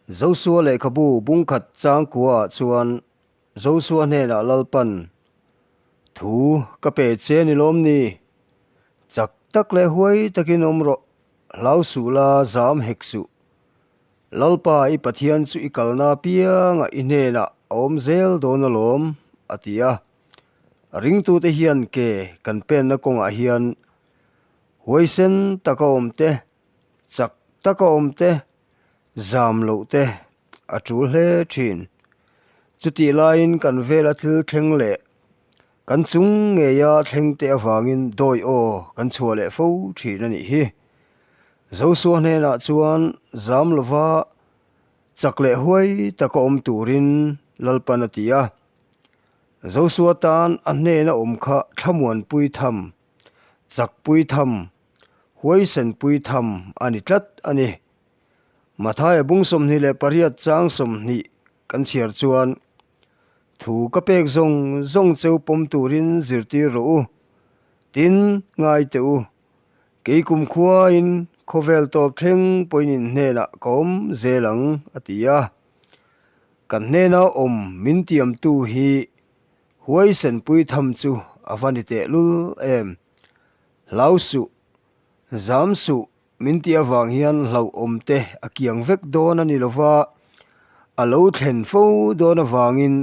Josua lehkhabu bungkhat changkuaah chuan Josua hnenah Lalpan, Thu ka pe che ni lawm ni? Chak tak leh huai takin awm rawh, hlau suh la zam hek suh. Lalpa i Pathian chu i kalna apiangah i hnenah a awm zel dawn alawm, a ti a. Ringtute hian ke kan penna kawngah hian huaisen taka awm te, chak taka awm te, zam loh te a tul hle thin. Chutih laiin kan vela thil thleng leh kan chung ngeia thleng te avangin dawi aw kan chhuah leh fo thin a nih hi. Josua hnenah chuan zam lova chak leh huai taka awm turin Lalpan a ti a. Josua tan a hnena awm kha thlamuanpui tham, chakpui tham, huaisenpui tham a ni tlat a ni. Mathaia bung 28 chang 20 kan chhiar chuan, Thu ka pek zawng zawng cheu pawm turin zirtir rawh u, tin ngai teh u. Kei kumkhuain khawvel tawp thleng pawhin in hnenah ka awm zel ang, a ti a. Kan hnena awm min tiamtu hi huaisenpui tham chu a va ni tehlul em. Hlau suh, zam suh min tih avang hian hlauhawm te a kiang vek dawn a ni lova, a lo thlen fo dawn avangin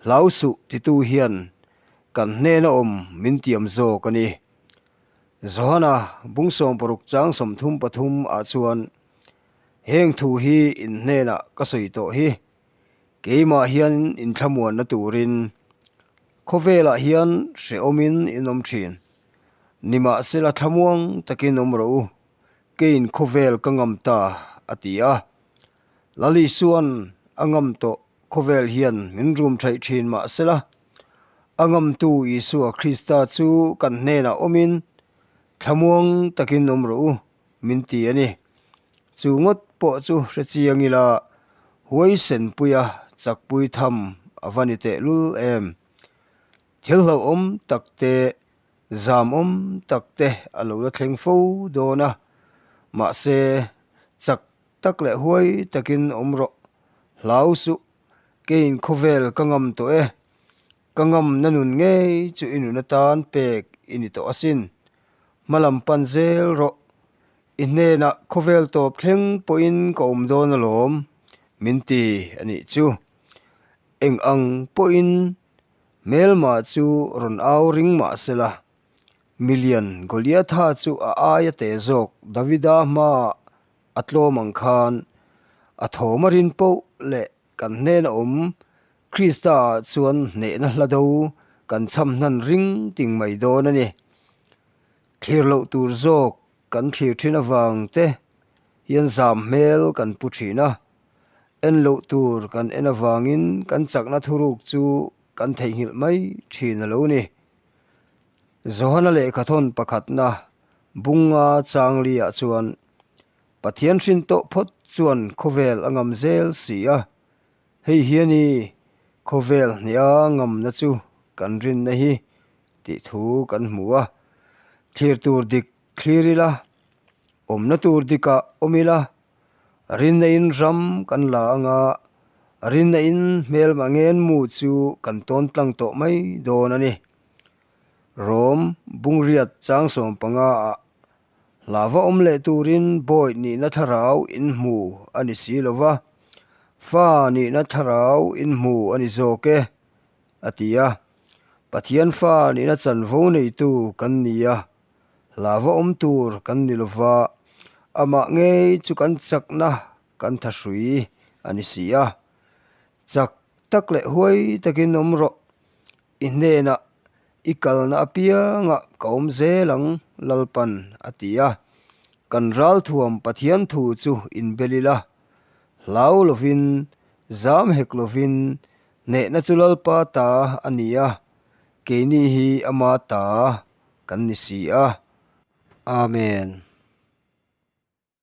hlau suh titu hian kan hnena awm min tiam zawk a ni. Johana bung 60 chang 33 ah chuan heng thu hi in hnenah ka sawi tawh hi, keimah hian inthlamuanna turin khawvelah hian hrehawmin in awm thin. Nimahsela thlamuang takin awm rawh u, keiin khawvel ka ngam ta, a ti a. Lali chuan a ngam tawh khawvel hian min rum theih thin mahsela, a ngamtu Isua Krista chu kan hnenah awmin thlamuang takin awm rawh u, min ti a ni. Chu ngawt pawh chu hre chiang ila, huaisenpuia chakpui tham a va ni tehlul em. Thil hlauhawm tak te, zamawm tak te a lo la thleng fo dawn a, mahse chak tak leh huai takin awm rawh, hlau suh, keiin khawvel ka ngam tawh e, ka ngamna nun ngei chu i nun atan pek i ni tawh asin, hmalam pan zel rawh, i hnenah khawvel tawp thleng pawhin ka awm dawn alawm, min ti a nih chu. Eng ang pawhin Hmelma chu rawn au ring mah sela, milian Goliatha chu a aia teh zawk Davida hmaah a tlawm ang khan a thawm a rin poh leh kan hnena awm Krista-ah chuan hnehna hla do kan chham hnan ring ting mai dawn a ni. Thlir loh tur zawk kan thlir thin avang te hian zam hmel kan pu thin a, En loh tur kan en avangin kan chakna thuruk chu kan theihnghilh mai thin a lo ni. Johana lehkhathawn pakhatna bunga changli-ah chuan Pathian hrin tawh phawt chuan khawvel a ngam zel si a, hei hian i khawvel hniha ngamna chu kan rinna hi tih thu kan hmu a, thlir tur dik thlir ila, awmna tur dikah awm ila, Rinna in ram kan la anga rinna in hmelma ngen mu chu kan tawn tlang tawh mai dawn a ni. Rom Bungriat chang 15 ah hlava awm leh turin bawi nihna thlarau in hmu a ni si lo va, fa nihna thlarau in hmu a ni zawk e, a ti a. Pathian fa nihna chanvo neitu kan ni a, Hlava awm tur kan ni lova, amah ngei chu kan chakna kan thahrui a ni si a. Chak tak leh huai takin awm rawh, i hnenah i kalna apiangah ka awm zel ang Lalpan a ti a. Kan ralthuam Pathian thu chu inbel ila, hlau lovin, zam hek lovin hnehna chu Lalpa ta a ni a, keini hi ama ta kan ni si a. Amen.